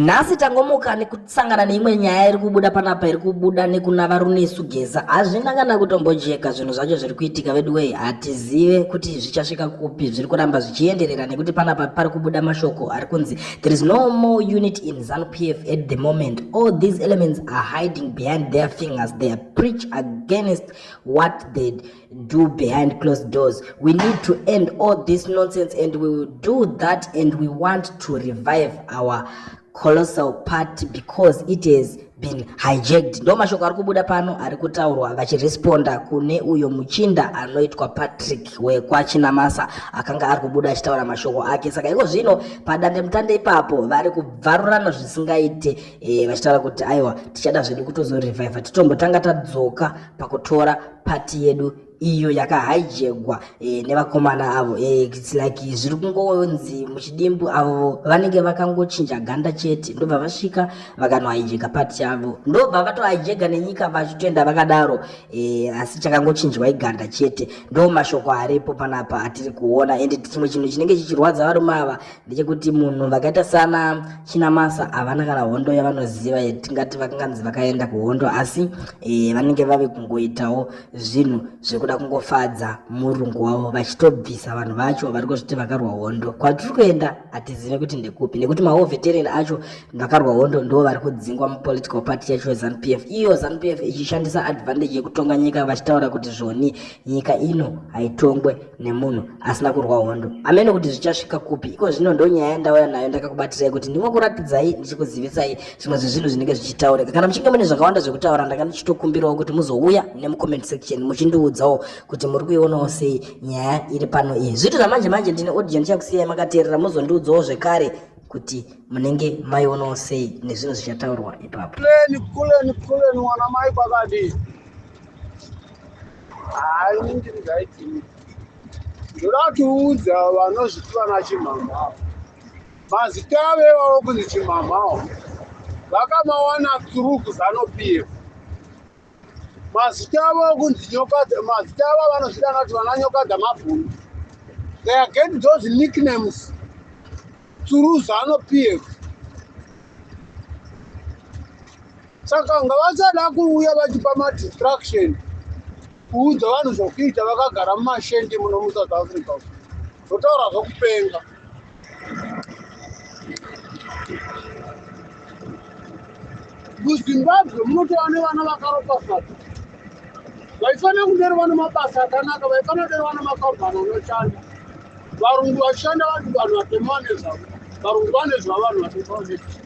Nhasi tangomuka nekusangana neimwe nyaya iri kubuda panapa iri kubuda nekuna vaRunesu Geza. Hazvina kana kutombojeka zvinhu zvacho zviri kuitika veduwee, hatizive kuti zvichasvika kupi, zviri kuramba zvichienderera nekuti panapa pari kubuda mashoko ari kunzi there is no more unit in ZANU PF at the moment. All these elements are hiding behind their fingers. They preach against what they do behind closed doors. We need to end all this nonsense and we will do that, and we want to revive our colossal party because it has been hijacked. Ndo mashoko ari kubuda pano ari kutaurwa vachiresponda kune uyo muchinda anoitwa Patrick wekwaChinamasa akanga ari kubuda achitaura mashoko ake. Saka iko zvino padandemutande ipapo vari kubvarurana zvisingaite, vachitaura kuti aiwa, tichada zvedu kutozorevivha, titombotanga tadzoka pakutora pati yedu iyo yakahaijegwa nevakomana avo. It's like zviri kungonzi muchidimbu avo vanenge vakangochinja ganda chete, ndobva vasvika vakanohaijeka pati yavo, ndobva vatohaijega nenyika vachitoenda vakadaro. Asi chakangochinjwa iganda chete. Ndo mashoko aripo panapa atiri kuona. Ende chimwe chinhu chinenge chichirwadza varume ava ndechekuti munhu vakaita sana Chinamasa havana kana hondo yavanoziva yetingati vakanganzi vakaenda kuhondo, asi vanenge vave kungoitawo zvinhu zvekuda kungofadza murungu wavo, vachitobvisa vanhu vacho vari kuzviti vakarwa hondo. Kwatiri kuenda hatizive kuti ndekupi, nekuti mawar veteran acho vakarwa hondo ndo vari kudzingwa mupolitical party yacho yeZANU PF, iyo ZANU PF ichishandisa advantage yekutonga nyika, vachitaura kuti zvoni nyika ino haitongwe nemunhu asina kurwa hondo. Amene kuti zvichasvika kupi iko zvino. Ndo nyaya yandauya nayo, ndakakubatirai kuti ndingokuratidzai, ndichikuzivisai zvimwe zvezvinhu zvinenge zvichitaurika. Kana muchinge mune zvakawanda zvekutaura, ndanga ndichitokumbirawo kuti muzouya nemucomment section muchindiudzawo kuti muri kuionawo sei nyaya iri pano iyi. Zviito zvamanje manje, ndine audio ndichakusiyai makateerera, muzondiudzawo zvekare kuti munenge maionawo sei nezvinhu zvichataurwa ipapo. Kuleni, kuleni, kuleni, wana mai kwakadii? Hayi, ndiri right. Ndoda kuudza vanozviti vana Chimhamha, mazita avo ivavo kunzi Chimhamhawo vakamawana through kuZANU PF. Mazita avo kunzi nyoka, mazita avo vanozvidana kuti vana nyoka dzamabhunu, they are get those nicknames through ZANU PF. Saka ngavasada kuuya vachipa madistraction, kuudza vanhu zvokuita vakagara mumashendi muno muSouth Africa, zvotaura zvokupenga. MuZimbabwe munotova nevana vakaropafadzwa, vaifanira kudero vane mabasa akanaka, vaifanira kudero vane makambani anoshanda, varungu vachishanda, vanhu vatema vane zvavo, varungu vane zvavo, vanhu vatema vane zvavo.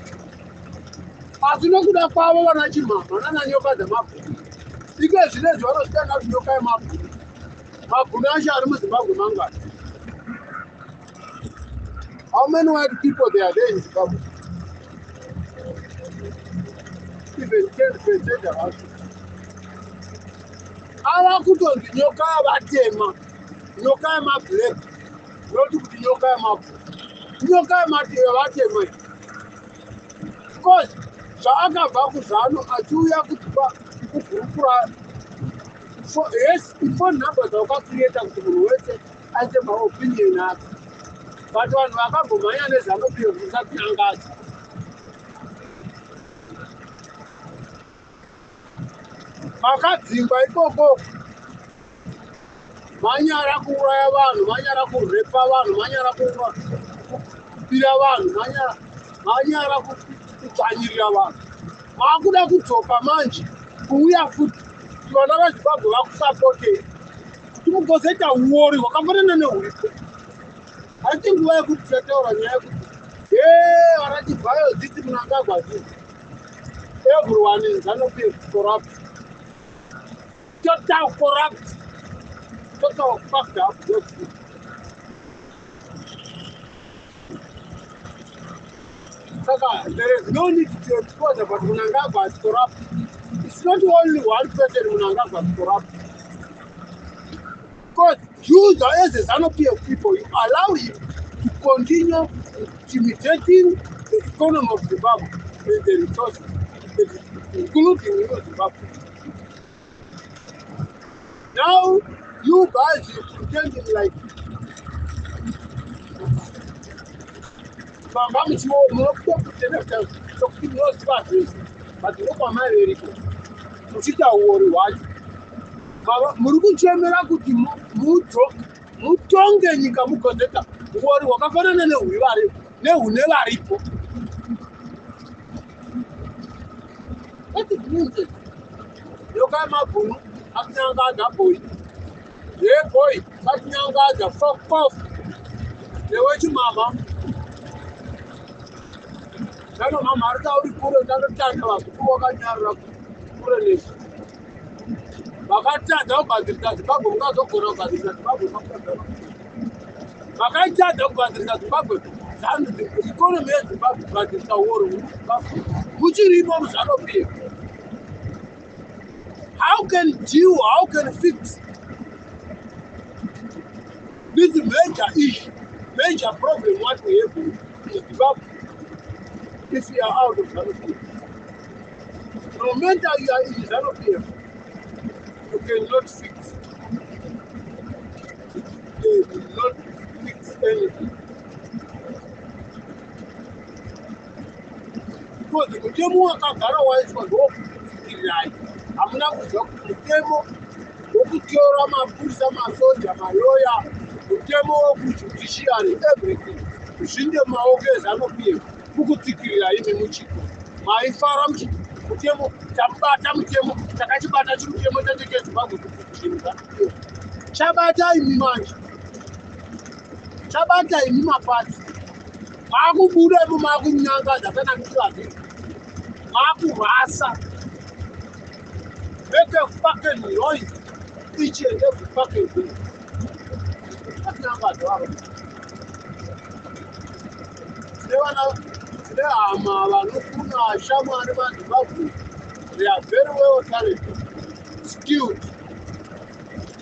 Asi nokuda kwavo vana Chimhamha nana nyoka dzamabhunu, ike zvinezvi vanozvitanga kuti nyoka yemabhunu. Mabhunu acho ari muZimbabwe mangani? How many white people they are there in Zimbabwe? Even 10% havacho. Ava kutonzi nyoka yavatema, nyoka yemablack, noti kuti nyoka yemabhunu, nyoka yavatema, because zvaakabva kuZANU achiuya kutipa kukurukura. Yes, iphone number dzawakacreata kuti munhu wese aite maopinion ake, but vanhu vakambomhanya neZANU PF musatinangadza. Makadzingwa ikoko, manyara kuuraya vanhu, manyara kurepa vanhu, manyara kubira vanhu, manyara kudzvanyirira vanhu. Maakuda kudzoka manje, kuuya futi kuti vana vaZimbabwe vakusapotei kuti mugozoita uori hwakafanana nehuripo. Haiti nguva yekuti tichataura nyaya yekuti e vana dziti Mnangagwa zii. Everyone in ZANU PF corrupt, total corrupt, total fucked up those people. Saka there is no need to expose about Mnangagwa is corrupt. It's not only one person. Mnangagwa is corrupt because you as a ZANU PF people, you allow him to continue intimidating the economy of Zimbabwe and the resources, including you, Zimbabwe. Now you guys, you pretending like Manga muchiwo munokutokutenesa sokuti munoziva zvese, but ndokwamaiveriko muchiita uori hwacho. Muri kuchemera kuti mutonge nyika mugozoita uori hwakafanana nehune varipo. That is nonsense. Nyoka yemabhunu akunyangadza boy. Ye boy akunyangadza fuck off. Newe chimama. Ndano mama ari tauri kure ndanotanga vazukuru wakanyarara kure nesu. Vakatadza kugadzirisa Zimbabwe mungazogona kugadzirisa Zimbabwe makaitadza kugadzirisa Zimbabwe economy yeZimbabwe kugadzirisa uori huri muchirimo muZANU PF. How can deal, how can fix this major issue, major problem what we have in Zimbabwe if you are out of ZANU PF? No matter you are in ZANU PF, you cannot fix. They will not fix anything. Because mutemo wakagara waiswa ndowokutsikirirai. Hamuna kuziva kuti mutemo wokutyora mapurisa, masoja, maloya, mutemo wekujudiciary, everything zvinde mumaoko eZANU PF kukutsikirira imi muchiko. Maifara muchiti mutemo tabata, mutemo takachibata, chimutemo chacho cheZimbabwe kuti ZANU PF chabata imi manje, chabata imi mapati maakubuda imo maakunyangadza kana muchivazii maakurasa. Make a fucking noise each and every fucking day. Atinyangadza varo. Tine vana, tine hama, vanokuna shamwari vaZimbabwe. They are very well talented, skilled,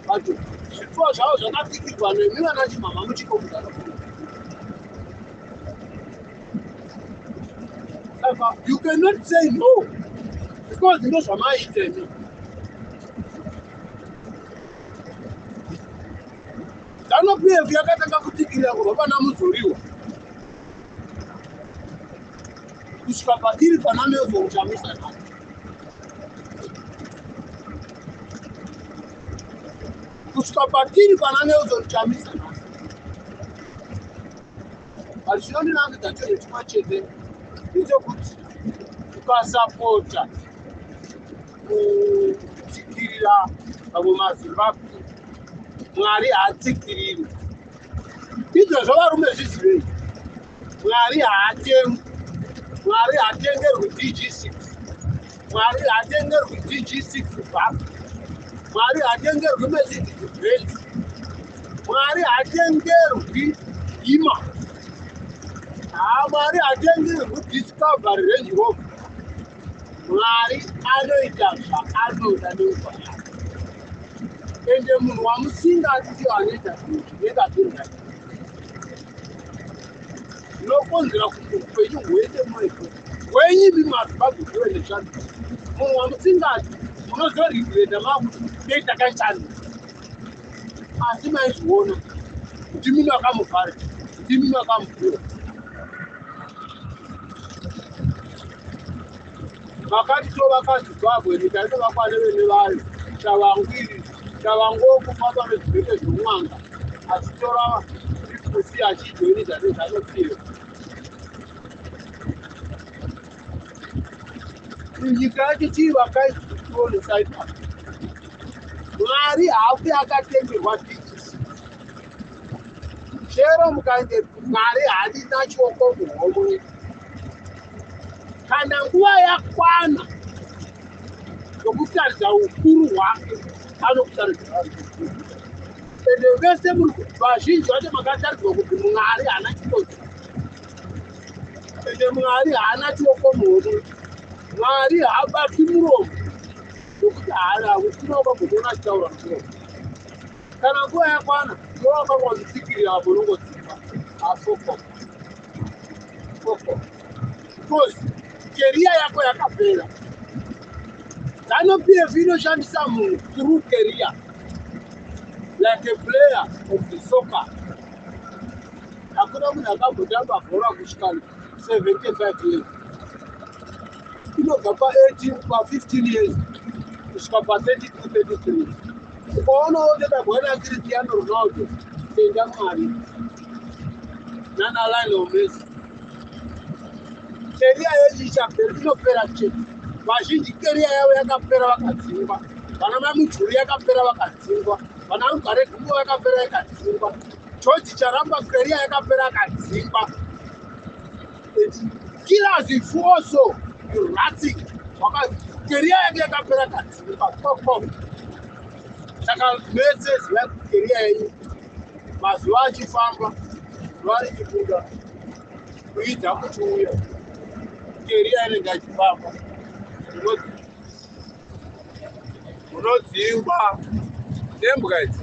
but zvipfuwa zvavo zvakapikirwa nemi vana chimama muchikomudzana. Saka you cannot say no because ndo zvamaiita imi. ZANU PF yakatanga kutsikirira kurwa pana Mudzoriwa kusvika pairi pana Nelson Chamisa nhasi. Kusvika patiri pana Nelson Chamisa nhasi. But chinondinakidza chinhu chimwe chete ndechekuti ukasapota kutsikirira vamwe maZimbabwe, Mwari haatsikiriri. Izvozvo varume zvizivei, Mwari haatengwi. Mwari haatengerwi DG6. Mwari haatengerwi DG6 bus. Mwari haatengerwi Mercedes Benz. Mwari haatengerwi ima. Ha, Mwari haatengerwi Discovery, Range Rover. Mwari anoita zvaanoda nenguva yake, ende munhu wamusingadi ndiyo anoita zvinhu zvinenge zviri right zvinokonzera kuti upenyu hwese murefu hwenyu imi maZimbabwe huve neshanduko. Munhu wamusingadi munozoregreta makuti dei takaishanduka, asi maizviona ndimi makamuvhara, ndimi makamuvhura. Makati tovaka Zimbabwe, nyika inovakwa nevene vayo. Chavangwiri chavangokufamba nezvibheke zvomwanga achitora ifusi achijoinidza neZANU PF. Nyika yacho chiivakai tionesai pa Mwari haafi akatengerwa DG6 chero mukaende. Mwari haadina chioko muhomwe. Kana nguva yakwana yokutaridza ukuru hwake, anokutaridza. Ende vese muri vazhinji vacho makataridzwa kuti Mwari haana chitotsi, ende Mwari haana chioko muhomwe. Mwari haabati muromo nokuti haana usina wakagomona achitaura muromo. Kana nguva yakwana, iwe wakanga uchitsikirira apo unongotsipa afoko foko because career yako yakapera. ZANU PF inoshandisa munhu through career like a player of the soccer. Hakuna munhu akambotamba bhora kusvika 75 years. Inobva pa18, pa15 years kusvika pa32, 33. Ukaonawo ndakagwana Cristiano Ronaldo, tenda Mwari, nana Lionel Messi. Career yenyu ichapera, inopera chete. Vazhinji career yavo yakapera vakadzingwa. Vana Mamujuru yakapera vakadzingwa, vana Rugare Gumbo yakapera yakadzingwa, George Charamba career yakapera akadzingwa. Killer Zifuoso Ratik career yake yakapera akadzingwa koko. Saka mese zivai kuti career yenyu mazuva achifamba, zuva richibuda, kuita kuchiuya, career inenge achifamba, unodzingwa nembwa idzi.